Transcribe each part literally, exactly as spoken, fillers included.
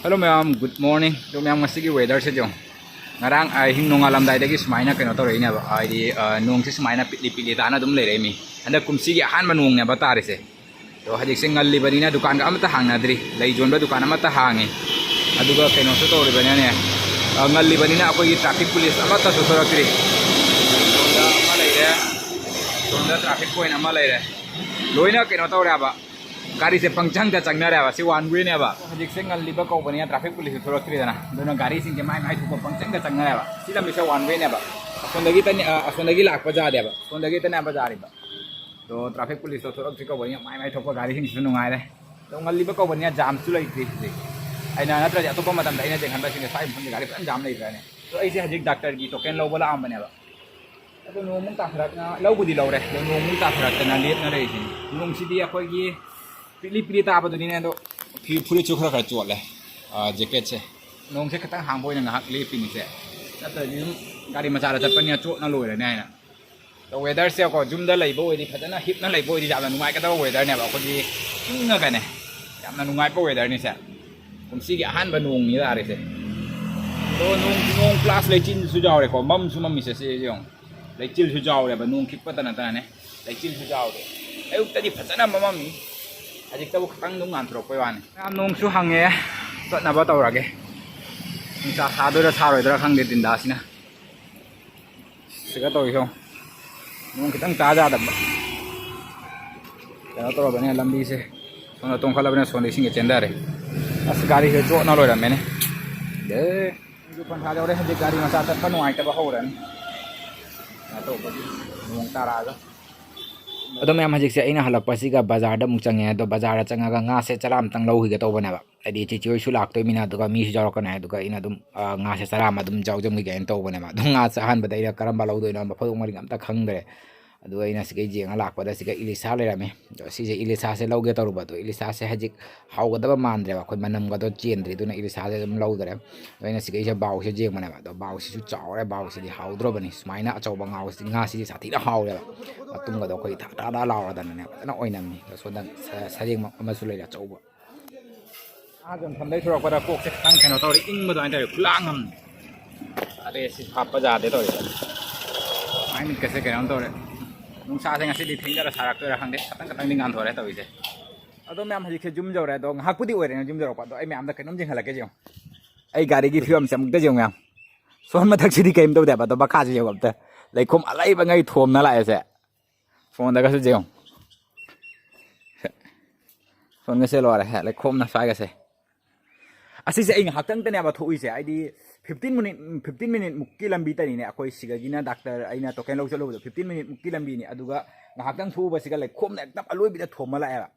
Hello ꯃꯌꯥꯝ, good morning. ꯑꯗꯣ ꯃꯌꯥꯝ, ꯉꯁꯤꯒꯤ weatherꯁꯦ ꯌꯦꯡꯉꯣ꯫ ꯉꯔꯥꯡ ꯑꯍꯤꯡ ꯅꯣꯡꯉꯥꯜꯂꯝꯗꯥꯏꯗꯒꯤ ꯁꯨꯃꯥꯏꯅ ꯀꯩꯅꯣ ꯇꯧꯔꯛꯏꯅꯦꯕ, ꯍꯥꯏꯗꯤ, ꯑ, ꯅꯣꯡꯁꯦ ꯁꯨꯃꯥꯏꯅ ꯄꯤꯠꯂꯤ ꯄꯤꯠꯂꯤ ꯇꯥꯅ ꯑꯗꯨꯝ ꯂꯩꯔꯛꯏꯃꯤ꯫ ꯍꯟꯗꯛ ꯀꯨꯝꯁꯤꯒꯤ ꯑꯍꯥꯟꯕ ꯅꯣꯡꯅꯦꯕ ꯇꯥꯔꯤꯁꯦ꯫ ꯑꯗꯣ ꯍꯧꯖꯤꯛꯁꯦ ꯉꯜꯂꯤꯕꯅꯤꯅ ꯗꯨꯀꯥꯟꯒ ꯑꯃꯠꯇ ꯍꯥꯡꯅꯗ꯭ꯔꯤ꯫ ꯂꯩ ꯌꯣꯟꯕ ꯗꯨꯀꯥꯟ ꯑꯃꯠꯇ ꯍꯥꯡꯉꯤ꯫ ꯑꯗꯨꯒ ꯀꯩꯅꯣꯁꯨ ꯇꯧꯔꯤꯕꯅꯤꯅꯦ, ꯑ, ꯉꯜꯂꯤꯕꯅꯤꯅ ꯑꯩꯈꯣꯏꯒꯤ traffic police ꯑꯃꯠꯇꯁꯨ ꯊꯣꯔꯛꯇ꯭ꯔꯤ꯫ ꯁꯣꯝꯗ ꯑꯃ ꯂꯩꯔꯦ, ꯁꯣꯝꯗ traffic point ꯑꯃ ꯂꯩꯔꯦ꯫ ꯂꯣꯏꯅ ꯀꯩꯅꯣ ꯇꯧꯔꯦꯕ, ꯒꯥꯔꯤꯁꯦ ꯄꯪꯆꯪꯗ ꯆꯪꯅꯔꯦꯕ꯫ ꯁꯤ one wayꯅꯦꯕ꯫ ꯍꯧꯖꯤꯛꯁꯦ ꯉꯜꯂꯤꯕ ꯀꯧꯕꯅꯤꯅ traffic policeꯁꯨ ꯊꯣꯔꯛꯇ꯭ꯔꯤꯗꯅ, ꯑꯗꯨꯅ ꯒꯥꯔꯤꯁꯤꯡꯁꯦ ꯃꯥꯏ ꯃꯥꯏ ꯊꯣꯛꯄ ꯄꯪꯆꯪꯗ ꯆꯪꯅꯔꯦꯕ꯫ ꯁꯤ ꯂꯝꯕꯤꯁꯦ one wayꯅꯦꯕ꯫ ꯑꯁꯣꯝꯗꯒꯤ ꯇꯅꯤ-, ꯑ, ꯑꯁꯣꯝꯗꯒꯤ ꯂꯥꯛꯄ ꯖꯥꯗꯦꯕ, ꯁꯣꯝꯗꯒꯤ ꯇꯅꯦꯕ ꯖꯥꯔꯤꯕ꯫ ꯑꯗꯣ traffic policeꯇꯣ ꯊꯣꯛꯂꯛꯇ꯭ꯔꯤ ꯀꯧꯕꯅꯤꯅ ꯃꯥꯏ ꯃꯥꯏ ꯊꯣꯛꯄ ꯒꯥꯔꯤꯁꯤꯡꯁꯤꯁꯨ ꯅꯨꯡꯉꯥꯏꯔꯦ꯫ ꯑꯗꯣ ꯉꯜꯂꯤꯕ ꯀꯧꯕꯅꯤꯅ jamꯁꯨ ꯂꯩꯇ꯭ꯔꯤ ꯍꯧꯖꯤꯛ꯫ ꯑꯩꯅ ꯅꯠꯇ꯭ꯔꯗꯤ ꯑꯇꯣꯞꯄ ꯃꯇꯝꯗ ꯑꯩꯅ ꯌꯦꯡꯍꯟꯕꯁꯤꯡꯁꯦ ꯁ꯭ꯋꯥꯏ ꯃꯐꯝꯁꯦ ꯒꯥꯔꯤ ꯐꯖꯅ jam ꯂꯩꯕ꯭ꯔꯥꯅꯦ꯫ ꯑꯗꯣ ꯑꯩꯁꯦ ꯍꯧꯖꯤꯛ doctorꯒꯤ token ꯂꯧꯕ ꯂꯥꯛꯑꯝꯕꯅꯦꯕ꯫ ꯑꯗꯣ ꯅꯣꯡꯃꯨꯛ ꯇꯥꯊꯔꯛꯅ, ꯂꯧꯕꯨꯗꯤ ꯂꯧꯔꯦ, ꯑꯗꯣ ꯅꯣꯡꯃꯨꯛ ꯇꯥꯊꯔꯛꯇꯅ ꯂꯦꯞꯅ ꯂꯩꯔꯤꯁꯤꯅꯤ꯫ ꯅꯣꯡꯁꯤꯗꯤ ꯑꯩꯈꯣꯏꯒꯤ ꯄꯤꯠꯂꯤ ꯄꯤꯠꯂꯤ ꯇꯥꯕꯗꯨꯅꯤꯅꯦ꯫ ꯑꯗꯣ ꯐꯤ-, ꯐꯨꯔꯤꯠꯁꯨ ꯈꯔ ꯈꯔ ꯆꯣꯠꯂꯦ꯫ ꯑꯥ, jacketꯁꯦ꯫ ꯅꯣꯡꯁꯦ ꯈꯤꯇꯪ ꯍꯥꯡꯕ ꯑꯣꯏꯅ ꯉꯥꯏꯍꯥꯛ ꯂꯦꯞꯄꯤꯅꯤꯁꯦ, ꯅꯠꯇ꯭ꯔꯗꯤ ꯑꯗꯨꯝ ꯒꯥꯔꯤ ꯃꯆꯥꯗ ꯆꯠꯄꯅꯤꯅ ꯆꯣꯠꯅ ꯂꯣꯏꯔꯅꯤ ꯍꯥꯏꯅ꯫ ꯑꯗꯣ weatherꯁꯦꯀꯣ, ꯌꯨꯝꯗ ꯂꯩꯕ ꯑꯣꯏꯗꯤ, ꯐꯖꯅ ꯍꯤꯞꯅ ꯂꯩꯕ ꯑꯣꯏꯗꯤ ꯌꯥꯝꯅ ꯅꯨꯡꯉꯥꯏꯒꯗꯕ weatherꯅꯦꯕ꯫ ꯑꯩꯈꯣꯏꯒꯤ ꯏꯪꯉꯒꯅꯦ, ꯌꯥꯝꯅ ꯅꯨꯡꯉꯥꯏꯕ weatherꯅꯤꯁꯦ꯫ ꯀꯨꯝꯁꯤꯒꯤ ꯑꯍꯥꯟꯕ ꯅꯣꯡꯅꯤ ꯇꯥꯔꯤꯁꯦ꯫ ꯑꯗꯣ ꯅꯣꯡ, ꯅꯣꯡ plus ꯂꯩꯆꯤꯟꯁꯨ ꯌꯥꯎꯔꯦꯀꯣ, ꯃꯝꯁꯨ ꯃꯝꯃꯤꯁꯦ ꯁꯤ ꯌꯦꯡꯉꯣ꯫ ꯂꯩꯆꯤꯜꯁꯨ ꯌꯥꯎꯔꯦꯕ, ꯅꯣꯡ ꯈꯤꯛꯄꯇ ꯅꯠꯇꯅꯅꯦ꯫ ꯂꯩꯆꯤꯜꯁꯨ ꯌꯥꯎꯔꯦ꯫ ꯑꯌꯨꯛꯇꯗꯤ ꯐꯖꯅ ꯃꯝꯃꯝꯃꯤ, ꯍꯧꯖꯤꯛꯇꯕꯨ ꯈꯤꯇꯪ ꯑꯗꯨꯝ ꯉꯥꯟꯊꯣꯔꯛꯄꯩ ꯋꯥꯅꯤ꯫ ꯃꯌꯥꯝ, ꯅꯣꯡꯁꯨ ꯍꯪꯉꯦ, ꯆꯠꯅꯕ ꯇꯧꯔꯒꯦ꯫ ꯅꯨꯡꯁꯥ ꯁꯥꯗꯣꯏꯔꯥ ꯁꯥꯔꯣꯏꯗꯣꯏꯔꯥ ꯈꯪꯗꯦ ꯗꯤꯟꯗꯥꯁꯤꯅ꯫ ꯁꯤꯒ ꯇꯧꯔꯤꯁꯦ ꯌꯦꯡꯉꯣ꯫ ꯅꯣꯡ ꯈꯤꯇꯪ ꯇꯥ ꯌꯥꯗꯕ꯫ ꯀꯩꯅꯣ ꯇꯧꯔꯕꯅꯤꯅ ꯂꯝꯕꯤꯁꯦ ꯁꯣꯝꯗ ꯇꯣꯡꯈꯠꯂꯕꯅꯤꯅ ꯁꯣꯝꯗ ꯏꯁꯤꯡꯒ ꯆꯦꯟꯊꯔꯦ꯫ ꯑꯁ, ꯒꯥꯔꯤꯁꯦ ꯆꯣꯠꯅ ꯂꯣꯏꯔꯝꯃꯦꯅꯦ꯫ ꯑꯦ, ꯄꯟꯊꯥ ꯌꯧꯔꯦ꯫ ꯍꯧꯖꯤꯛ ꯒꯥꯔꯤ ꯃꯆꯥ ꯆꯠꯄ ꯅꯨꯡꯉꯥꯏꯇꯕ ꯍꯧꯔꯅꯤ꯫ ꯀꯩꯅꯣ ꯇꯧꯕꯒꯤ, ꯅꯣꯡ ꯇꯥꯔꯛꯑꯒ꯫ ꯑꯗꯣ ꯃꯌꯥꯝ, ꯍꯧꯖꯤꯛꯁꯦ ꯑꯩꯅ ꯍꯜꯂꯛꯄꯁꯤꯒ ꯕꯖꯥꯔꯗ ꯑꯃꯨꯛ ꯆꯪꯉꯦ꯫ ꯑꯗꯣ ꯕꯖꯥꯔꯗ ꯆꯪꯉꯒ ꯉꯥꯁꯦ ꯆꯔꯥ ꯑꯃꯇꯪ ꯂꯧꯈꯤꯒꯦ ꯇꯧꯕꯅꯦꯕ꯫ ꯍꯥꯏꯗꯤ ꯆꯤꯆꯦ ꯍꯣꯏꯁꯨ ꯂꯥꯛꯇꯣꯏꯃꯤꯅ, ꯑꯗꯨꯒ ꯃꯤꯁꯨ ꯌꯥꯎꯔꯛꯀꯅꯤ ꯍꯥꯏ, ꯑꯗꯨꯒ ꯑꯩꯅ ꯑꯗꯨꯝ, ꯑ, ꯉꯥꯁꯦ ꯆꯔꯥ ꯑꯃ ꯑꯗꯨꯝ ꯌꯥꯎꯖꯟꯈꯤꯒꯦꯅ ꯇꯧꯕꯅꯦꯕ꯫ ꯑꯗꯣ ꯉꯥꯁꯦ ꯑꯍꯥꯟꯕꯗ ꯑꯩꯅ ꯀꯔꯝꯕ ꯂꯧꯗꯣꯏꯅꯣ, ꯃꯐꯝ ꯃꯔꯤꯡ ꯑꯝꯇ ꯈꯪꯗ꯭ꯔꯦ꯫ ꯑꯗꯨꯒ ꯑꯩꯅ ꯁꯤꯒ ꯌꯦꯡꯉ ꯂꯥꯛꯄꯗ ꯁꯤꯒ ꯏꯂꯤꯁꯥ ꯂꯩꯔꯝꯃꯦ꯫ ꯑꯗꯣ ꯁꯤꯁꯦ ꯏꯂꯤꯁꯥꯁꯦ ꯂꯧꯒꯦ ꯇꯧꯔꯨꯕ, ꯑꯗꯣ ꯏꯂꯤꯁꯥꯁꯦ ꯍꯧꯖꯤꯛ ꯍꯥꯎꯒꯗꯕ ꯃꯥꯟꯗ꯭ꯔꯦꯕ, ꯑꯩꯈꯣꯏ ꯃꯅꯝꯒꯗꯣ ꯆꯦꯟꯗ꯭ꯔꯤ, ꯑꯗꯨꯅ ꯏꯂꯤꯁꯥꯁꯦ ꯑꯗꯨꯝ ꯂꯧꯗ꯭ꯔꯦ꯫ ꯑꯗꯣ ꯑꯩꯅ ꯁꯤꯒ ꯑꯩꯁꯦ ꯕꯥꯎꯁꯦ ꯌꯦꯡꯕꯅꯦꯕ, ꯑꯗꯣ ꯕꯥꯎꯁꯤꯁꯨ ꯆꯥꯎꯔꯦ, ꯕꯥꯎꯁꯤꯗꯤ ꯍꯥꯎꯗ꯭ꯔꯣꯕꯅꯤ꯫ ꯁꯨꯃꯥꯏꯅ ꯑꯆꯧꯕ ꯉꯥꯁꯤꯗꯤ ꯁꯥꯊꯤꯅ ꯍꯥꯎꯔꯦꯕ, ꯃꯇꯨꯝꯒꯗꯣ ꯑꯩꯈꯣꯏ ꯊꯥ ꯊꯥ ꯊꯥ ꯂꯥꯎꯔꯗꯅꯅꯦ ꯐꯖꯅ ꯑꯣꯏꯅꯝꯃꯤ꯫ ꯑꯗꯣ ꯁꯣꯝꯗ ꯁ-, ꯁꯔꯦꯡ ꯑꯃꯁꯨ ꯂꯩꯔꯦ ꯑꯆꯧꯕ꯫ ꯑꯥ ꯌꯣꯟꯐꯝꯗꯩ ꯊꯣꯔꯛꯄꯗ ꯀꯣꯛꯁꯦ ꯈꯤꯇꯪ ꯀꯩꯅꯣ ꯇꯧꯔꯦ, ꯏꯪꯕ ꯑꯗꯨꯃꯥꯏꯅ ꯇꯧꯔꯦ, ꯈꯨꯂꯥꯡ ꯑꯃ꯫ ꯑꯗꯩ ꯁꯤ ꯍꯥꯞꯄ ꯌꯥꯗꯦ ꯇꯧꯔꯤꯁꯦ꯫ ꯃꯥꯏ ꯃꯤꯠꯀꯁꯦ ꯀꯩꯅꯣꯝ ꯇꯧꯔꯦ꯫ ꯅꯨꯡꯁꯥꯁꯦ ꯉꯁꯤꯗꯤ ꯊꯦꯡꯗꯔ ꯁꯥꯔꯛꯇꯣꯏꯔꯥ ꯈꯪꯗꯦ, ꯈꯤꯇꯪ ꯈꯤꯇꯪꯗꯤ ꯉꯥꯟꯊꯣꯔꯦ ꯇꯧꯔꯤꯁꯦ꯫ ꯑꯗꯣ ꯃꯌꯥꯝ, ꯍꯧꯖꯤꯛꯁꯦ ꯌꯨꯝ ꯌꯧꯔꯦ꯫ ꯑꯗꯣ ꯉꯥꯏꯍꯥꯛꯄꯨꯗꯤ ꯑꯣꯏꯔꯦ ꯌꯨꯝ ꯌꯧꯔꯛꯄ꯫ ꯑꯗꯣ ꯑꯩ ꯃꯌꯥꯝꯗ ꯀꯩꯅꯣꯝ ꯌꯦꯡꯍꯜꯂꯛꯀꯦ ꯌꯦꯡꯉꯣ꯫ ꯑꯩ ꯒꯥꯔꯤꯒꯤ ꯐꯤꯕꯝꯁꯦ ꯑꯃꯨꯛꯇ ꯌꯦꯡꯉꯨ ꯃꯌꯥꯝ꯫ ꯁꯣꯝ ꯃꯊꯛꯁꯤꯗꯤ ꯀꯩꯝ ꯇꯧꯗꯦꯕ, ꯑꯗꯣ ꯃꯈꯥꯁꯤ ꯌꯦꯡꯉꯣ ꯑꯝꯇ꯫ ꯂꯩꯈꯣꯝ ꯑꯂꯩꯕꯉꯩ ꯊꯣꯝꯅ ꯂꯥꯛꯑꯦꯁꯦ꯫ ꯐꯣꯟꯗꯒꯁꯨ ꯌꯦꯡꯉꯣ꯫ ꯐꯣꯟꯒꯁꯦ ꯂꯣꯏꯔꯦ ꯂꯩꯈꯣꯝꯅ ꯁ꯭ꯋꯥꯏꯒꯁꯦ꯫ ꯑꯁꯤꯁꯦ ꯑꯩ ꯉꯥꯏꯍꯥꯛꯇꯪꯇꯅꯦꯕ ꯊꯣꯛꯏꯁꯦ, ꯍꯥꯏꯗꯤ ꯐꯤꯐꯇꯤꯟ ꯃꯤꯅꯤꯠ, ꯐꯤꯐꯇꯤꯟ ꯃꯤꯅꯤꯠꯃꯨꯛꯀꯤ ꯂꯝꯕꯤꯇꯅꯤꯅꯦ꯫ ꯑꯩꯈꯣꯏ ꯁꯤꯗꯒꯤꯅ ꯗꯥꯛꯇꯔ ꯑꯩꯅ ꯇꯣꯀꯦꯟ ꯂꯧ ꯆꯠꯂꯨꯕꯗꯣ ꯐꯤꯐꯇꯤꯟ ꯃꯤꯅꯤꯠꯃꯨꯛꯀꯤ ꯂꯝꯕꯤꯅꯤ꯫ ꯑꯗꯨꯒ ꯉꯥꯏꯍꯥꯛꯇꯪ ꯊꯣꯛꯎꯕꯁꯤꯒ ꯂꯩꯈꯣꯝꯅ ꯍꯦꯛꯇ ꯑꯂꯣꯏꯕꯤꯗ ꯊꯣꯝꯃ ꯂꯥꯛꯑꯦꯕ꯫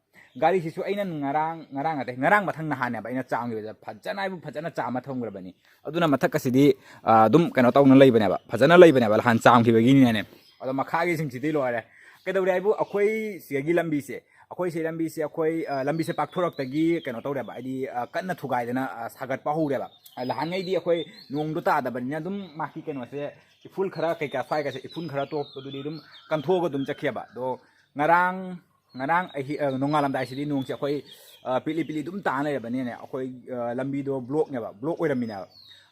ꯒꯥꯔꯤꯁꯤꯁꯨ ꯑꯩꯅ ꯉꯔꯥꯡ, ꯉꯔꯥꯡ ꯅꯠꯇꯦ, ꯉꯔꯥꯡ ꯃꯊꯪ ꯅꯍꯥꯟꯅꯦꯕ ꯑꯩꯅ ꯆꯥꯝꯈꯤꯕꯁꯦ, ꯐꯖꯅ ꯍꯥꯏꯕꯨ ꯐꯖꯅ ꯆꯥꯝꯃ ꯊꯝꯈ꯭ꯔꯕꯅꯤ꯫ ꯑꯗꯨꯅ ꯃꯊꯛ ꯑꯁꯤꯗꯤ, ꯑ, ꯑꯗꯨꯝ ꯀꯩꯅꯣ ꯇꯧꯅ ꯂꯩꯕꯅꯦꯕ, ꯐꯖꯅ ꯂꯩꯕꯅꯦꯕ, ꯅꯍꯥꯟ ꯆꯥꯝꯈꯤꯕꯒꯤꯅꯤꯅꯅꯦ꯫ ꯑꯗꯣ ꯃꯈꯥꯒꯤꯁꯤꯡꯁꯤꯗꯤ ꯂꯣꯏꯔꯦ꯫ ꯀꯩꯗꯧꯔꯦ ꯍꯥꯏꯕꯨ ꯑꯩꯈꯣꯏ ꯁꯤꯗꯒꯤ ꯂꯝꯕꯤꯁꯦ, ꯑꯩꯈꯣꯏ ꯁꯤ ꯂꯝꯕꯤꯁꯦ, ꯑꯩꯈꯣꯏ, ꯑ, ꯂꯝꯕꯤꯁꯦ ꯄꯥꯛꯊꯣꯔꯛꯇꯒꯤ ꯀꯩꯅꯣ ꯇꯧꯔꯦꯕ, ꯍꯥꯏꯗꯤ, ꯑ, ꯀꯟꯅ ꯊꯨꯒꯥꯏꯗꯅ, ꯑ, ꯁꯥꯒꯠꯄ ꯍꯧꯔꯦꯕ꯫ ꯑ, ꯅꯍꯥꯟꯉꯩꯗꯤ ꯑꯩꯈꯣꯏ ꯅꯣꯡꯗꯣ ꯇꯥꯗꯕꯅꯤꯅ ꯑꯗꯨꯝ ꯃꯥꯒꯤ ꯀꯩꯅꯣꯁꯦ, ꯏꯐꯨꯜ ꯈꯔ ꯀꯩꯀꯥ ꯁ꯭ꯋꯥꯏꯒꯁꯦ, ꯏꯐꯨꯜ ꯈꯔ ꯇꯣꯛꯄꯗꯨꯗꯤ ꯑꯗꯨꯝ ꯀꯟꯊꯣꯛꯑꯒ ꯑꯗꯨꯝ ꯆꯠꯈꯤꯑꯕ꯫ ꯑꯗꯣ ꯉꯔꯥꯡ, ꯉꯔꯥꯡ ꯑꯍꯤ-, ꯑ, ꯅꯣꯡꯉꯥꯜꯂꯝꯗꯥꯏꯁꯤꯗꯤ ꯅꯣꯡꯁꯦ ꯑꯩꯈꯣꯏ, ꯑ, ꯄꯤꯠꯂꯤ ꯄꯤꯠꯂꯤ ꯑꯗꯨꯝ ꯇꯥꯅ ꯂꯩꯔꯕꯅꯤꯅꯅꯦ, ꯑꯩꯈꯣꯏ, ꯑ, ꯂꯝꯕꯤꯗꯣ ꯕ꯭ꯂꯣꯛꯅꯦꯕ, ꯕ꯭ꯂꯣꯛ ꯑꯣꯏꯔꯝꯃꯤꯅꯦꯕ꯫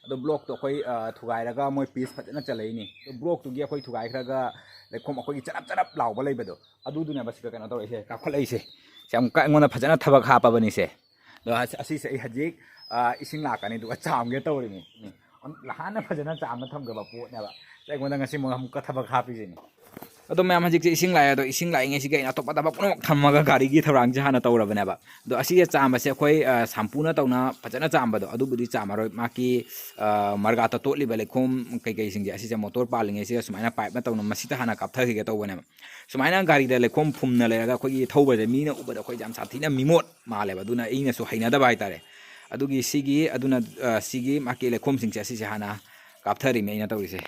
ꯑꯗꯣ ꯕ꯭ꯂꯣꯛꯇꯣ ꯑꯩꯈꯣꯏ, ꯑ, ꯊꯨꯒꯥꯏꯔꯒ ꯃꯣꯏ ꯄꯤꯁ ꯐꯖꯅ ꯆꯜꯂꯛꯏꯅꯤ꯫ ꯑꯗꯣ ꯕ꯭ꯂꯣꯛꯇꯨꯒꯤ ꯑꯩꯈꯣꯏ ꯊꯨꯒꯥꯏꯈ꯭ꯔꯒ ꯂꯩꯈꯣꯝ ꯑꯩꯈꯣꯏꯒꯤ ꯆꯔꯞ ꯆꯔꯞ ꯂꯥꯎꯕ ꯂꯩꯕꯗꯣ, ꯑꯗꯨꯗꯨꯅꯦꯕ ꯁꯤꯗ ꯀꯩꯅꯣ ꯇꯧꯔꯛꯏꯁꯦ, ꯀꯥꯞꯈꯠꯂꯛꯏꯁꯦ꯫ ꯁꯤ ꯌꯥꯝ ꯀ-, ꯑꯩꯉꯣꯟꯗ ꯐꯖꯅ ꯊꯕꯛ ꯍꯥꯞꯄꯕꯅꯤꯁꯦ꯫ ꯑꯗꯣ ꯑꯁ-, ꯑꯁꯤꯁꯦ ꯑꯩ ꯍꯧꯖꯤꯛ, ꯑ, ꯏꯁꯤꯡ ꯂꯥꯛꯀꯅꯤ ꯑꯗꯨꯒ ꯆꯥꯝꯒꯦ ꯇꯧꯔꯤꯅꯤ꯫ ꯎꯝ꯫ ꯍꯥꯟꯅ ꯐꯖꯅ ꯆꯥꯝꯅ ꯊꯝꯈ꯭ꯔꯕ ꯄꯣꯠꯅꯦꯕ꯫ ꯑꯩꯉꯣꯟꯗ ꯉꯁꯤ ꯑꯃꯨꯛ ꯑꯃꯨꯛꯀ ꯊꯕꯛ ꯍꯥꯞꯄꯤꯁꯤꯅꯤ꯫ ꯑꯗꯣ ꯃꯌꯥꯝ, ꯍꯧꯖꯤꯛꯁꯦ ꯏꯁꯤꯡ ꯂꯥꯛꯑꯦ꯫ ꯑꯗꯣ ꯏꯁꯤꯡ ꯂꯥꯛꯏꯉꯩꯁꯤꯒꯤ ꯑꯩꯅ ꯑꯇꯣꯞ ꯑꯇꯣꯞꯄ ꯄꯨꯝꯅꯃꯛ ꯊꯝꯃꯒ ꯒꯥꯔꯤꯒꯤ ꯊꯧꯔꯥꯡꯁꯦ ꯍꯥꯟꯅ ꯇꯧꯔꯕꯅꯦꯕ꯫ ꯑꯗꯣ ꯑꯁꯤꯁꯦ ꯆꯥꯝꯕꯁꯦ ꯑꯩꯈꯣꯏ, ꯑ, ꯁꯝꯄꯨꯅ ꯇꯧꯅ ꯐꯖꯅ ꯆꯥꯝꯕꯗꯣ ꯑꯗꯨꯕꯨꯗꯤ ꯆꯥꯝꯃꯔꯣꯏ꯫ ꯃꯥꯒꯤ, ꯑ, ꯃꯔꯒꯥꯇ ꯇꯣꯠꯂꯤꯕ ꯂꯩꯈꯣꯝ ꯀꯩꯀꯩꯁꯤꯡꯁꯦ ꯑꯁꯤꯁꯦ ꯃꯣꯇꯣꯔ ꯄꯥꯜꯂꯤꯉꯩꯁꯤꯗ ꯁꯨꯃꯥꯏꯅ ꯄꯥꯏꯞꯅ ꯇꯧꯅ ꯃꯁꯤꯗ ꯍꯥꯟꯅ ꯀꯥꯞꯊꯈꯤꯒꯦ ꯇꯧꯕꯅꯦꯕ꯫ ꯁꯨꯃꯥꯏꯅ ꯒꯥꯔꯤꯗ ꯂꯩꯈꯣꯝ ꯐꯨꯝꯅ ꯂꯩꯔꯒ ꯑꯩꯈꯣꯏꯒꯤ ꯊꯧꯕꯁꯦ ꯃꯤꯅ ꯎꯕꯗ ꯑꯩꯈꯣꯏ ꯌꯥꯝ ꯁꯥꯊꯤꯅ ꯃꯤꯃꯣꯠ ꯃꯥꯜꯂꯦꯕ꯫ ꯑꯗꯨꯅ ꯑꯩꯅꯁꯨ ꯍꯩꯅꯗꯕ ꯍꯥꯏꯇꯥꯔꯦ꯫ ꯑꯗꯨꯒꯤ ꯁꯤꯒꯤ, ꯑꯗꯨꯅ, ꯑ, ꯁꯤꯒꯤ ꯃꯥꯒꯤ ꯂꯩꯈꯣꯝꯁꯤꯡꯁꯦ ꯑꯁꯤꯁꯦ ꯍꯥꯟꯅ ꯀꯥꯞꯊꯔꯤꯅꯦ ꯑꯩꯅ ꯇꯧꯔꯤꯁꯦ꯫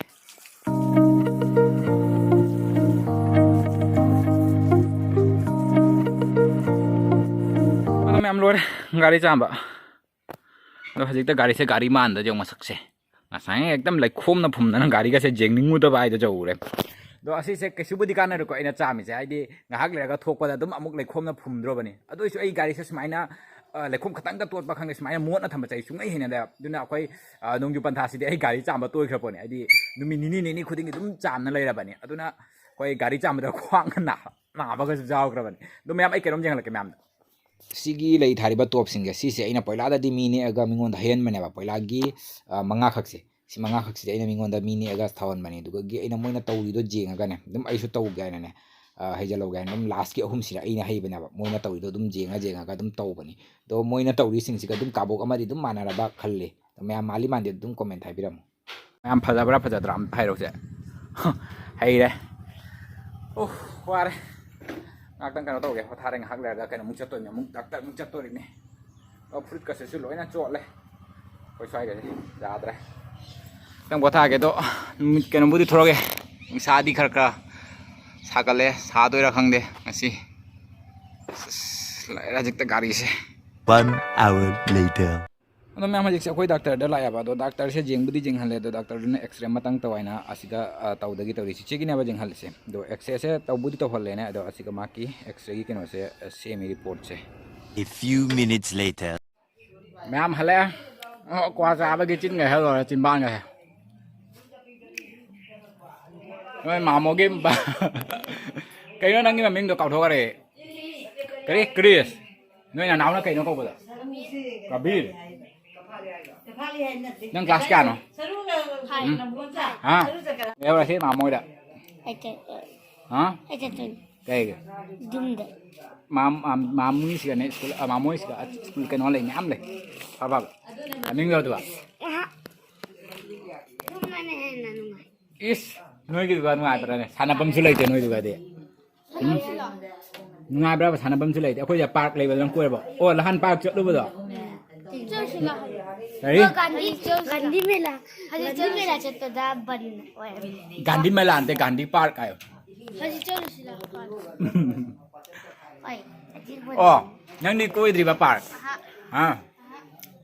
ꯑꯗꯣ ꯃꯌꯥꯝ ꯂꯣꯏꯔꯦ ꯒꯥꯔꯤ ꯆꯥꯝꯕ꯫ ꯑꯗꯣ ꯍꯧꯖꯤꯛꯇ ꯒꯥꯔꯤꯁꯦ ꯒꯥꯔꯤ ꯃꯥꯟꯗ ꯌꯦꯡꯉꯣ ꯃꯁꯛꯁꯦ꯫ ꯉꯁꯥꯏ ꯍꯦꯛꯇ ꯂꯩꯈꯣꯝꯅ ꯐꯨꯝꯗꯅ ꯒꯥꯔꯤꯒꯁꯦ ꯌꯦꯡꯅꯤꯡꯉꯨꯗꯕ ꯍꯥꯏꯗꯣ ꯌꯧꯔꯦ꯫ ꯑꯗꯣ ꯑꯁꯤꯁꯦ ꯀꯩꯁꯨꯕꯨꯗꯤ ꯀꯥꯟꯅꯔꯣꯏꯀꯣ, ꯑꯩꯅ ꯆꯥꯝꯃꯤꯁꯦ, ꯍꯥꯏꯗꯤ ꯉꯥꯏꯍꯥꯛ ꯂꯩꯔꯒ ꯊꯣꯛꯄꯗ ꯑꯗꯨꯝ ꯑꯃꯨꯛ ꯂꯩꯈꯣꯝꯅ ꯐꯨꯝꯗ꯭ꯔꯣꯕꯅꯤ꯫ ꯑꯗꯨ ꯑꯣꯏꯁꯨ ꯑꯩ ꯒꯥꯔꯤꯁꯦ ꯁꯨꯃꯥꯏꯅ ꯑ, ꯂꯩꯈꯣꯝ ꯈꯇꯪꯒ ꯇꯣꯠꯄ ꯈꯪꯗꯦ, ꯁꯨꯃꯥꯏꯅ ꯃꯣꯠꯅ ꯊꯝꯕꯁꯦ ꯑꯩ ꯁꯨꯡꯍꯩ ꯍꯩꯅꯗꯦꯕ꯫ ꯑꯗꯨꯅ ꯑꯩꯈꯣꯏ, ꯑ, ꯅꯣꯡꯖꯨ ꯄꯟꯊꯥꯁꯤꯗꯤ ꯑꯩ ꯒꯥꯔꯤ ꯆꯥꯝꯕ ꯇꯣꯏꯈ꯭ꯔ ꯄꯣꯠꯅꯤ꯫ ꯍꯥꯏꯗꯤ ꯅꯨꯃꯤꯠ ꯅꯤꯅꯤ ꯅꯤꯅꯤ ꯈꯨꯗꯤꯡꯒꯤ ꯑꯗꯨꯝ ꯆꯥꯝꯅ ꯂꯩꯔꯕꯅꯤ꯫ ꯑꯗꯨꯅ ꯑꯩꯈꯣꯏ ꯒꯥꯔꯤ ꯆꯥꯝꯕꯗ ꯈ꯭ꯋꯥꯡꯒ ꯅꯥ-, ꯅꯥꯕꯒꯁꯨ ꯌꯥꯎꯈ꯭ꯔꯕꯅꯤ꯫ ꯑꯗꯣ ꯃꯌꯥꯝ, ꯑꯩ ꯀꯩꯅꯣꯝ ꯌꯦꯡꯍꯜꯂꯛꯀꯦ ꯃꯌꯥꯝꯗ꯫ ꯁꯤꯒꯤ ꯂꯩ ꯊꯥꯔꯤꯕ ꯇꯣꯞꯁꯤꯡꯁꯦ, ꯁꯤꯁꯦ ꯑꯩꯅ ꯄꯣꯏꯂꯥꯗꯗꯤ ꯃꯤ ꯅꯦꯛꯑꯒ ꯃꯤꯉꯣꯟꯗ ꯍꯩꯍꯟꯕꯅꯦꯕ꯫ ꯄꯣꯏꯂꯥꯒꯤ, ꯑ, ꯃꯉꯥꯈꯛꯁꯦ, ꯁꯤ ꯃꯉꯥꯈꯛꯁꯤꯗꯤ ꯑꯩꯅ ꯃꯤꯉꯣꯟꯗ ꯃꯤ ꯅꯦꯛꯑꯒ ꯊꯥꯍꯟꯕꯅꯤ꯫ ꯑꯗꯨꯒꯤ ꯑꯩꯅ ꯃꯣꯏꯅ ꯇꯧꯔꯤꯗꯣ ꯌꯦꯡꯉꯒꯅꯦ, ꯑꯗꯨꯝ ꯑꯩꯁꯨ ꯇꯧꯒꯦ ꯍꯥꯏꯅꯅꯦ, ꯑ, ꯍꯩꯖꯜꯍꯧꯒꯦ ꯍꯥꯏꯅ ꯑꯗꯨꯝ ꯂꯥꯁꯀꯤ ꯑꯍꯨꯝꯁꯤꯅ ꯑꯩꯅ ꯍꯩꯕꯅꯦꯕ꯫ ꯃꯣꯏꯅ ꯇꯧꯔꯤꯗꯣ ꯑꯗꯨꯝ ꯌꯦꯡꯉ ꯌꯦꯡꯉꯒ ꯑꯗꯨꯝ ꯇꯧꯕꯅꯤ꯫ ꯑꯗꯣ ꯃꯣꯏꯅ ꯇꯧꯔꯤꯁꯤꯡꯁꯤꯒ ꯑꯗꯨꯝ ꯀꯥꯕꯣꯛ ꯑꯃꯗꯤ ꯑꯗꯨꯝ ꯃꯥꯟꯅꯔꯕ ꯈꯜꯂꯤ꯫ ꯑꯗꯣ ꯃꯌꯥꯝ ꯃꯥꯜꯂꯤ ꯃꯥꯟꯗꯦ ꯑꯗꯨꯝ ꯀꯣꯃꯦꯟ ꯍꯥꯏꯕꯤꯔꯝꯃꯨ꯫ ꯃꯌꯥꯝ ꯐꯖꯕ꯭ꯔꯥ ꯐꯖꯗ꯭ꯔꯥ ꯑꯝꯇ ꯍꯥꯏꯔꯛꯎꯁꯦ꯫ ꯍꯩꯔꯦ꯫ ꯑꯣ, ꯋꯥꯔꯦ꯫ ꯉꯥꯛꯇꯪ ꯀꯩꯅꯣ ꯇꯧꯒꯦ, ꯄꯣꯊꯥꯔꯦ꯫ ꯉꯥꯏꯍꯥꯛ ꯂꯩꯔꯒ ꯀꯩꯅꯣꯃꯨꯛ ꯆꯠꯇꯣꯏꯅꯦ, ꯑꯃꯨꯛ ꯗꯥꯛꯇꯔ ꯑꯃꯨꯛ ꯆꯠꯇꯣꯔꯤꯅꯦ꯫ ꯑꯣ, ꯐꯨꯔꯤꯠꯀꯁꯦꯁꯨ ꯂꯣꯏꯅ ꯆꯣꯠꯂꯦ꯫ ꯑꯩꯈꯣꯏ ꯁ꯭ꯋꯥꯏꯒꯁꯦ ꯌꯥꯗ꯭ꯔꯦ꯫ ꯈꯤꯇꯪ ꯄꯣꯊꯥꯒꯦ꯫ ꯑꯗꯣ ꯅꯨꯃꯤꯠ ꯀꯩꯅꯣꯕꯨꯗꯤ ꯊꯣꯔꯛꯑꯦ꯫ ꯅꯨꯡꯁꯥꯗꯤ ꯈꯔ ꯈꯔ ꯁꯥꯒꯠꯂꯦ꯫ ꯁꯥꯗꯣꯏꯔꯥ ꯈꯪꯗꯦ ꯉꯁꯤ꯫ ꯑꯁ, ꯂꯣꯏꯔꯦ ꯍꯧꯖꯤꯛꯇ ꯒꯥꯔꯤꯁꯦ꯫ One hour later. ꯑꯗꯣ ꯃꯌꯥꯝ, ꯍꯧꯖꯤꯛꯁꯦ ꯑꯩꯈꯣꯏ ꯗꯥꯛꯇꯔꯗ ꯂꯥꯛꯑꯦꯕ꯫ ꯑꯗꯣ ꯗꯥꯛꯇꯔꯁꯦ ꯌꯦꯡꯕꯨꯗꯤ ꯌꯦꯡꯍꯜꯂꯦ꯫ ꯑꯗꯣ ꯗꯥꯛꯇꯔꯗꯨꯅ X-ray ꯑꯃꯇꯪ ꯇꯧ ꯍꯥꯏꯅ ꯑꯁꯤꯗ, ꯑ, ꯇꯧꯗꯒꯤ ꯇꯧꯔꯤ꯫ ꯆꯤꯆꯦꯒꯤꯅꯦꯕ ꯌꯦꯡꯍꯜꯂꯤꯁꯦ꯫ ꯑꯗꯣ X-rayꯁꯦ ꯇꯧꯕꯨꯗꯤ ꯇꯧꯍꯜꯂꯦꯅꯦ꯫ ꯑꯗꯣ ꯑꯁꯤꯒ ꯃꯥꯒꯤ X-rayꯒꯤ ꯀꯩꯅꯣꯁꯦ, ꯑ, ꯁꯦꯝꯃꯤ reportꯁꯦ꯫ A few minutes later. ꯃꯌꯥꯝ ꯍꯜꯂꯛꯑꯦ꯫ ꯑꯣ, ꯀ꯭ꯋꯥ ꯆꯥꯕꯒꯤ ꯆꯤꯟꯒ ꯍꯦꯛ ꯂꯣꯏꯔꯦ, ꯆꯤꯟꯕꯥꯟꯒꯁꯦ꯫ ꯅꯣꯏ ꯃꯥꯃꯣꯒꯤ ꯀꯩꯅꯣ ꯅꯪꯒꯤ ꯃꯃꯤꯡꯗꯣ ꯀꯥꯎꯊꯣꯛꯈ꯭ꯔꯦ꯫ ꯀꯔꯤ? ꯀ꯭ꯔꯤꯁ? ꯅꯣꯏ ꯅꯅꯥꯎꯅ ꯀꯩꯅꯣ ꯀꯧꯕꯗꯣ? ꯀꯕꯤꯔ? ꯅꯪ class ꯀꯌꯥꯅꯣ? ꯍꯥ? ꯌꯧꯔꯁꯤ ꯃꯥꯃꯣꯏꯗ꯫ ꯑꯩ ꯆꯠ-, ꯍꯥ? ꯑꯩ ꯆꯠꯇꯣꯏꯅꯤ꯫ ꯀꯩꯒꯤ? ꯌꯨꯝꯗ꯫ ꯃꯥꯝ-, ꯃꯥꯝ-, ꯃꯥꯃꯣꯏꯁꯤꯒꯅꯦ ꯁ꯭ꯀꯨꯜ, ꯑ, ꯃꯥꯃꯣꯏꯁꯤꯒ ꯁ꯭ꯀꯨꯜ ꯀꯩꯅꯣ ꯂꯩ ꯃꯌꯥꯝ ꯂꯩ꯫ ꯐꯕ꯫ ꯆꯠꯅꯤꯡꯗ꯭ꯔꯣ ꯑꯗꯨꯒ? ꯑꯍ꯫ ꯌꯨꯝꯗꯅ ꯍꯦꯟꯅ ꯅꯨꯡꯉꯥꯏ꯫ ꯏꯁ, ꯅꯣꯏꯒꯤꯗꯨꯒ ꯅꯨꯡꯉꯥꯏꯕ꯭ꯔꯥꯅꯦ? ꯁꯥꯟꯅꯐꯝꯁꯨ ꯂꯩꯇꯦ ꯅꯣꯏꯗꯨꯒꯗꯤ꯫ ꯎꯝ? ꯅꯨꯡꯉꯥꯏꯕ꯭ꯔꯕ? ꯁꯥꯟꯅꯐꯝꯁꯨ ꯂꯩꯇꯦ꯫ ꯑꯩꯈꯣꯏꯗ park ꯂꯩꯕꯗ ꯅꯪ ꯀꯣꯏꯔꯕꯣ? ꯑꯣ, ꯂꯍꯥꯟ park ꯆꯠꯂꯨꯕꯗꯣ? ꯆꯠꯂꯨꯁꯤꯅ꯫ ꯀꯔꯤ? ꯑꯣ, ꯒꯥꯟꯙꯤ, ꯒꯥꯟꯙꯤ ꯃꯦꯂꯥ, ꯍꯧꯖꯤꯛ ꯒꯥꯟꯙꯤ ꯆꯠꯂꯨꯁꯤ꯫ ꯃꯦꯂꯥ ꯆꯠꯄꯗ ꯕꯟ ꯑꯣꯏꯔꯝꯃꯦ꯫ ꯒꯥꯟꯙꯤ ꯃꯦꯂꯥ ꯅꯠꯇꯦ, ꯒꯥꯟꯙꯤ park ꯍꯥꯏꯌꯣ꯫ ꯍꯧꯖꯤꯛ ꯆꯠꯂꯨꯁꯤꯅ꯫ ꯍꯣꯏ, ꯍꯧꯖꯤꯛ ꯕꯟ꯫ ꯑꯣ, ꯅꯪꯗꯤ ꯀꯣꯏꯗ꯭ꯔꯤꯕ park? ꯑꯍꯥ꯫ ꯍꯥ?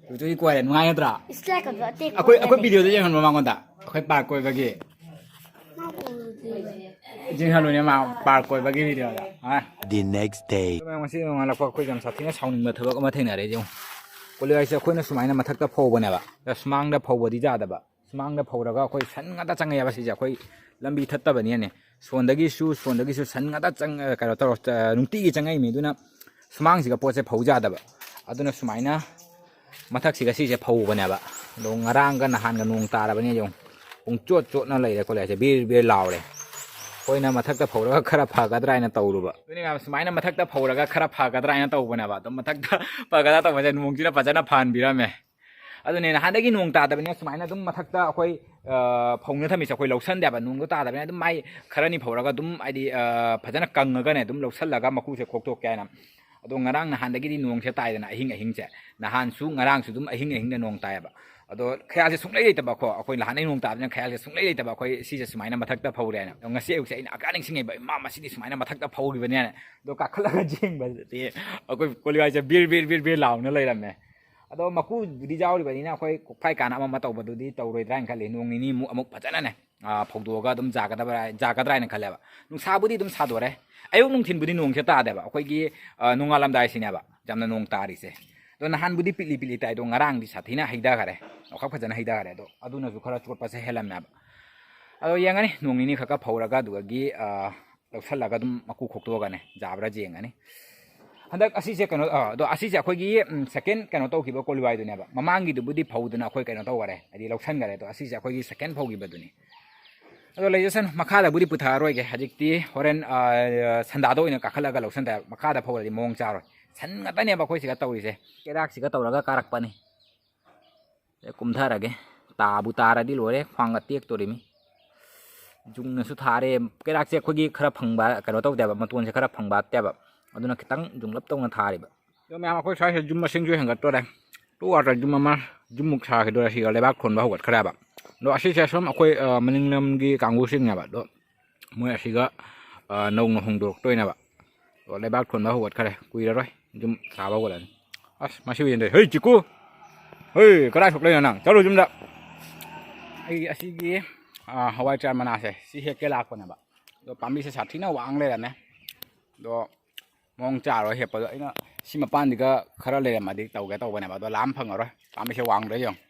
ꯍꯧꯖꯤꯛ ꯀꯣꯏꯔꯦ, ꯅꯨꯡꯉꯥꯏ ꯅꯠꯇ꯭ꯔꯥ? It's like a birthday ꯑꯩꯈꯣꯏ, ꯑꯩꯈꯣꯏ party꯫ Videoꯗ ꯌꯦꯡꯍꯟꯕ ꯃꯉꯣꯟꯗ, ꯑꯩꯈꯣꯏ park ꯀꯣꯏꯕꯒꯤ꯫ ꯃꯥ ꯎꯗ꯭ꯔꯤꯕꯅꯦ꯫ ꯆꯤꯡꯍꯜꯂꯨꯅꯦ ꯃꯥ ꯄꯥꯔꯛ ꯀꯣꯏꯕꯒꯤ ꯚꯤꯗꯤꯑꯣꯗ꯫ ꯑ꯫ The next day. ꯉꯁꯤ ꯅꯣꯡꯉꯥꯜꯂꯛꯄ ꯑꯩꯈꯣꯏ ꯌꯥꯝ ꯁꯥꯊꯤꯅ ꯁꯥꯎꯅꯤꯡꯕ ꯊꯕꯛ ꯑꯃ ꯊꯦꯡꯅꯔꯦ꯫ ꯌꯦꯡꯉꯨ, ꯀꯣꯂꯤ ꯍꯥꯏꯁꯦ ꯑꯩꯈꯣꯏꯅ ꯁꯨꯃꯥꯏꯅ ꯃꯊꯛꯇ ꯐꯧꯕꯅꯦꯕ꯫ ꯁꯨꯃꯥꯡꯗ ꯐꯧꯕꯗꯤ ꯌꯥꯗꯕ꯫ ꯁꯨꯃꯥꯡꯗ ꯐꯧꯔꯒ ꯑꯩꯈꯣꯏ ꯁꯟ ꯉꯥꯛꯇ ꯆꯪꯉꯛꯑꯦꯕ ꯁꯤꯁꯦ꯫ ꯑꯩꯈꯣꯏ ꯂꯝꯕꯤ ꯊꯠꯇꯕꯅꯤꯅꯅꯦ, ꯁꯣꯟꯗꯒꯤꯁꯨ ꯁꯣꯟꯗꯒꯤꯁꯨ ꯁꯟ ꯉꯥꯛꯇ ꯆꯪ ꯀꯩꯅꯣ ꯇꯧꯔ ꯅꯨꯡꯇꯤꯒꯤ ꯆꯪꯉꯛꯏꯃꯤ꯫ ꯑꯗꯨꯅ ꯁꯨꯃꯥꯡꯁꯤꯒ ꯄꯣꯠꯁꯦ ꯐꯧ ꯌꯥꯗꯕ꯫ ꯑꯗꯨꯅ ꯁꯨꯃꯥꯏꯅ ꯃꯊꯛꯁꯤꯒ ꯁꯤꯁꯦ ꯐꯧꯕꯅꯦꯕ꯫ ꯑꯗꯣ ꯉꯔꯥꯡꯒ ꯅꯍꯥꯟꯒ ꯅꯣꯡ ꯇꯥꯔꯕꯅꯤ꯫ ꯌꯦꯡꯉꯨ, ꯄꯨꯡ ꯆꯣꯠ ꯆꯣꯠꯅ ꯂꯩꯔꯦ ꯀꯣꯂꯤ ꯍꯥꯏꯁꯦ, ꯕꯤꯔ ꯕꯤꯔ ꯂꯥꯎꯔꯦ꯫ ꯑꯩꯈꯣꯏꯅ ꯃꯊꯛꯇ ꯐꯧꯔꯒ ꯈꯔ ꯐꯒꯗ꯭ꯔꯥ ꯍꯥꯏꯅ ꯇꯧꯔꯨꯕ꯫ ꯑꯗꯨꯅꯤ ꯃꯌꯥꯝ, ꯁꯨꯃꯥꯏꯅ ꯃꯊꯛꯇ ꯐꯧꯔꯒ ꯈꯔ ꯐꯒꯗ꯭ꯔꯥ ꯍꯥꯏꯅ ꯇꯧꯕꯅꯦꯕ꯫ ꯑꯗꯣ ꯃꯊꯛꯇ ꯐꯒꯗ꯭ꯔꯥ ꯇꯧꯕꯁꯦ ꯅꯣꯡꯁꯤꯅ ꯐꯖꯅ ꯐꯍꯟꯕꯤꯔꯝꯃꯦ꯫ ꯑꯗꯨꯅꯦ, ꯅꯍꯥꯟꯗꯒꯤ ꯅꯣꯡ ꯇꯥꯗꯕꯅꯤꯅ ꯁꯨꯃꯥꯏꯅ ꯑꯗꯨꯝ ꯃꯊꯛꯇ ꯑꯩꯈꯣꯏ, ꯑ, ꯐꯧꯅ ꯊꯝꯃꯤꯁꯦ ꯑꯩꯈꯣꯏ ꯂꯧꯁꯟꯗꯦꯕ꯫ ꯅꯣꯡꯗꯣ ꯇꯥꯗꯕꯅꯤꯅ ꯑꯗꯨꯝ ꯃꯥꯏ ꯈꯔꯅꯤ ꯐꯧꯔꯒ ꯑꯗꯨꯝ, ꯍꯥꯏꯗꯤ, ꯑ, ꯐꯖꯅ ꯀꯪꯉꯒꯅꯦ ꯑꯗꯨꯝ ꯂꯧꯁꯜꯂꯒ ꯃꯀꯨꯁꯦ ꯈꯣꯛꯇꯣꯛꯀꯦ ꯍꯥꯏꯅ꯫ ꯑꯗꯣ ꯉꯔꯥꯡ ꯅꯍꯥꯟꯗꯒꯤꯗꯤ ꯅꯣꯡꯁꯦ ꯇꯥꯏꯗꯅ ꯑꯍꯤꯡ ꯑꯍꯤꯡꯁꯦ꯫ ꯅꯍꯥꯟꯁꯨ ꯉꯔꯥꯡꯁꯨ ꯑꯗꯨꯝ ꯑꯍꯤꯡ ꯑꯍꯤꯡꯗ ꯅꯣꯡ ꯇꯥꯏꯌꯦꯕ꯫ ꯑꯗꯣ ꯈꯌꯥꯜꯁꯦ ꯁꯨꯡꯂꯩ ꯂꯩꯇꯕꯀꯣ, ꯑꯩꯈꯣꯏ ꯅꯍꯥꯟꯗꯩ ꯅꯣꯡ ꯇꯥꯕꯅꯤꯅ ꯈꯌꯥꯜꯁꯦ ꯁꯨꯡꯂꯩ ꯂꯩꯇꯕ꯫ ꯑꯩꯈꯣꯏ ꯁꯤꯁꯦ ꯁꯨꯃꯥꯏꯅ ꯃꯊꯛꯇ ꯐꯧꯔꯦꯅ꯫ ꯑꯗꯣ ꯉꯁꯤ ꯑꯌꯨꯛꯁꯦ ꯑꯩꯅ ꯑꯀꯥ ꯅꯤꯡꯁꯤꯡꯉꯤꯕ, "ꯏꯃꯥ, ꯃꯁꯤꯗꯤ ꯁꯨꯃꯥꯏꯅ ꯃꯊꯛꯇ ꯐꯧꯈꯤꯕꯅꯦꯅ"꯫ ꯑꯗꯣ ꯀꯥꯈꯠꯂꯒ ꯌꯦꯡꯕꯗꯗꯤ ꯑꯩꯈꯣꯏ ꯀꯣꯂꯤ ꯍꯥꯏꯁꯦ ꯕꯤꯔ ꯕꯤꯔ ꯕꯤꯔ ꯕꯤꯔ ꯂꯥꯎꯅ ꯂꯩꯔꯝꯃꯦ꯫ ꯑꯗꯣ ꯃꯀꯨꯕꯨꯗꯤ ꯌꯥꯎꯔꯤꯕꯅꯤꯅ ꯑꯩꯈꯣꯏ ꯀꯣꯛꯐꯥꯏ ꯀꯥꯟꯅ ꯑꯃ ꯑꯃ ꯇꯧꯕꯗꯨꯗꯤ ꯇꯧꯔꯣꯏꯗ꯭ꯔꯥ ꯍꯥꯏꯅ ꯈꯜꯂꯤ꯫ ꯅꯣꯡ ꯅꯤꯅꯤꯃꯨꯛ ꯑꯃꯨꯛ ꯐꯖꯅꯅꯦ, ꯑ, ꯐꯧꯗꯣꯛꯑꯒ ꯑꯗꯨꯝ ꯌꯥꯒꯗꯕ꯭ꯔꯥ, ꯌꯥꯒꯗ꯭ꯔꯥ ꯍꯥꯏꯅ ꯈꯜꯂꯦꯕ꯫ ꯅꯨꯡꯁꯥꯕꯨꯗꯤ ꯑꯗꯨꯝ ꯁꯥꯗꯣꯔꯦ꯫ ꯑꯌꯨꯛ ꯅꯨꯡꯊꯤꯟꯕꯨꯗꯤ ꯅꯣꯡꯁꯦ ꯇꯥꯗꯦꯕ꯫ ꯑꯩꯈꯣꯏꯒꯤ, ꯑ, ꯅꯣꯡꯉꯥꯜꯂꯝꯗꯥꯏꯁꯤꯅꯦꯕ ꯌꯥꯝꯅ ꯅꯣꯡ ꯇꯥꯔꯤꯁꯦ꯫ ꯑꯗꯣ ꯅꯍꯥꯟꯕꯨꯗꯤ ꯄꯤꯛꯂꯤ ꯄꯤꯛꯂꯤ ꯇꯥꯏ, ꯑꯗꯣ ꯉꯔꯥꯡꯗꯤ ꯁꯥꯊꯤꯅ ꯍꯩꯊꯈꯔꯦ, ꯑꯣꯈꯥꯛ ꯐꯖꯅ ꯍꯩꯊꯈꯔꯦ꯫ ꯑꯗꯣ ꯑꯗꯨꯅꯁꯨ ꯈꯔ ꯆꯣꯠꯄꯁꯦ ꯍꯦꯜꯂꯝꯃꯦꯕ꯫ ꯑꯗꯣ ꯌꯦꯡꯉꯅꯤ, ꯅꯣꯡ ꯅꯤꯅꯤ ꯈꯛꯀ ꯐꯧꯔꯒ ꯑꯗꯨꯗꯒꯤ, ꯑ, ꯂꯧꯁꯜꯂꯒ ꯑꯗꯨꯝ ꯃꯀꯨ ꯈꯣꯛꯇꯣꯛꯑꯒꯅꯦ ꯌꯥꯕ꯭ꯔꯥ ꯌꯦꯡꯉꯅꯤ꯫ ꯍꯟꯗꯛ ꯑꯁꯤꯁꯦ ꯀꯩꯅꯣ, ꯑ, ꯑꯗꯣ ꯑꯁꯤꯁꯦ ꯑꯩꯈꯣꯏꯒꯤ, ꯎꯝ, ꯁꯦꯀꯦꯟ ꯀꯩꯅꯣ ꯇꯧꯈꯤꯕ ꯀꯣꯂꯤꯋꯥꯏꯗꯨꯅꯦꯕ꯫ ꯃꯃꯥꯡꯒꯤꯗꯨꯕꯨꯗꯤ ꯐꯧꯗꯅ ꯑꯩꯈꯣꯏ ꯀꯩꯅꯣ ꯇꯧꯈꯔꯦ, ꯍꯥꯏꯗꯤ ꯂꯧꯁꯟꯈꯔꯦ꯫ ꯑꯗꯣ ꯑꯁꯤꯁꯦ ꯑꯩꯈꯣꯏꯒꯤ ꯁꯦꯀꯦꯟ ꯐꯧꯈꯤꯕꯗꯨꯅꯤ꯫ ꯑꯗꯣ ꯂꯩꯖꯁꯅꯨ, ꯃꯈꯥꯗꯕꯨꯗꯤ ꯄꯨꯊꯔꯔꯣꯏꯒꯦ꯫ ꯍꯧꯖꯤꯛꯇꯤ ꯍꯣꯔꯦꯟ, ꯑ, ꯁꯟꯗꯥꯗ ꯑꯣꯏꯅ ꯀꯥꯈꯠꯂꯒ ꯂꯧꯁꯟ ꯇꯥꯔꯦ꯫ ꯃꯈꯥꯗ ꯐꯧꯔꯗꯤ ꯃꯑꯣꯡ ꯆꯥꯔꯣꯏ꯫ ꯁꯟ ꯉꯥꯛꯇꯅꯦꯕ ꯑꯩꯈꯣꯏ ꯁꯤꯒ ꯇꯧꯔꯤꯁꯦ꯫ ꯀꯩꯔꯥꯛꯁꯤꯒ ꯇꯧꯔꯒ ꯀꯥꯔꯛꯄꯅꯤ꯫ ꯑꯦ, ꯀꯨꯝꯊꯔꯒꯦ꯫ ꯇꯥꯕꯨ ꯇꯥꯔꯗꯤ ꯂꯣꯏꯔꯦ, ꯈ꯭ꯋꯥꯡꯒ ꯇꯦꯛꯇꯣꯔꯤꯃꯤ꯫ ꯌꯨꯡꯅꯁꯨ ꯊꯥꯔꯦ꯫ ꯀꯩꯔꯥꯛꯁꯦ ꯑꯩꯈꯣꯏꯒꯤ ꯈꯔ ꯐꯪꯕ, ꯀꯩꯅꯣ ꯇꯧꯗꯦꯕ, ꯃꯇꯣꯟꯁꯦ ꯈꯔ ꯐꯪꯕ ꯍꯥꯞꯇꯦꯕ꯫ ꯑꯗꯨꯅ ꯈꯤꯇꯪ ꯌꯨꯡꯂꯞ ꯇꯧꯅ ꯊꯥꯔꯤꯕ꯫ ꯑꯗꯣ ꯃꯌꯥꯝ, ꯑꯩꯈꯣꯏ ꯁ꯭ꯋꯥꯏꯁꯤꯗ ꯌꯨꯝ ꯃꯁꯤꯡꯁꯨ ꯍꯦꯟꯒꯠꯇꯣꯔꯦ꯫ ꯇꯨ ꯋꯥꯇꯔ ꯌꯨꯝ ꯑꯃ, ꯌꯨꯝꯃꯨꯛ ꯁꯥꯈꯤꯗꯣꯔꯦ ꯁꯤꯒ ꯂꯩꯕꯥꯛ ꯊꯣꯟꯕ ꯍꯧꯒꯠꯈ꯭ꯔꯦꯕ꯫ ꯑꯗꯣ ꯑꯁꯤꯁꯦ ꯁꯨꯝ ꯑꯩꯈꯣꯏ, ꯑ, ꯃꯅꯤꯡꯂꯝꯒꯤ ꯀꯥꯡꯕꯨꯁꯤꯡꯅꯦꯕ꯫ ꯑꯗꯣ ꯃꯣꯏ ꯑꯁꯤꯒ, ꯑ, ꯅꯧꯅ ꯍꯣꯡꯗꯣꯔꯛꯇꯣꯏꯅꯦꯕ꯫ ꯑꯗꯣ ꯂꯩꯕꯥꯛ ꯊꯣꯟꯕ ꯍꯧꯒꯠꯈ꯭ꯔꯦ, ꯀꯨꯏꯔꯔꯣꯏ ꯌꯨꯝ ꯁꯥꯕ ꯍꯧꯒꯠꯂꯅꯤ꯫ ꯑꯁ, ꯃꯁꯤ ꯎꯌꯦꯟꯗꯩ, "ꯍꯩ, ꯆꯤꯛꯀꯨ! ꯍꯩ, ꯀꯗꯥꯏ ꯊꯣꯛꯂꯛꯏꯅꯣ ꯅꯪ? ꯆꯠꯂꯣ ꯌꯨꯝꯗ!" ꯑꯩ ꯑꯁꯤꯒꯤ, ꯑ, ꯍꯋꯥꯏ ꯆꯥꯔ ꯃꯅꯥꯁꯦ ꯁꯤ ꯍꯦꯛꯀꯦ ꯂꯥꯛꯄꯅꯦꯕ꯫ ꯑꯗꯣ ꯄꯥꯝꯕꯤꯁꯦ ꯁꯥꯊꯤꯅ ꯋꯥꯡ ꯂꯩꯔꯝꯃꯦ꯫ ꯑꯗꯣ ꯃꯑꯣꯡ ꯆꯥꯔꯣꯏ ꯍꯦꯞꯄꯗꯣ꯫ ꯑꯩꯅ ꯁꯤ ꯃꯄꯥꯟꯗꯤꯒ ꯈꯔ ꯂꯩꯔꯝꯃꯗꯤ ꯇꯧꯒꯦ ꯇꯧꯕꯅꯦꯕ, ꯑꯗꯣ ꯂꯥꯝ ꯐꯪꯉꯔꯣꯏ꯫ ꯄꯥꯝꯕꯤꯁꯦ ꯋꯥꯡꯗ꯭ꯔꯥ ꯌꯦꯡꯉꯣ꯫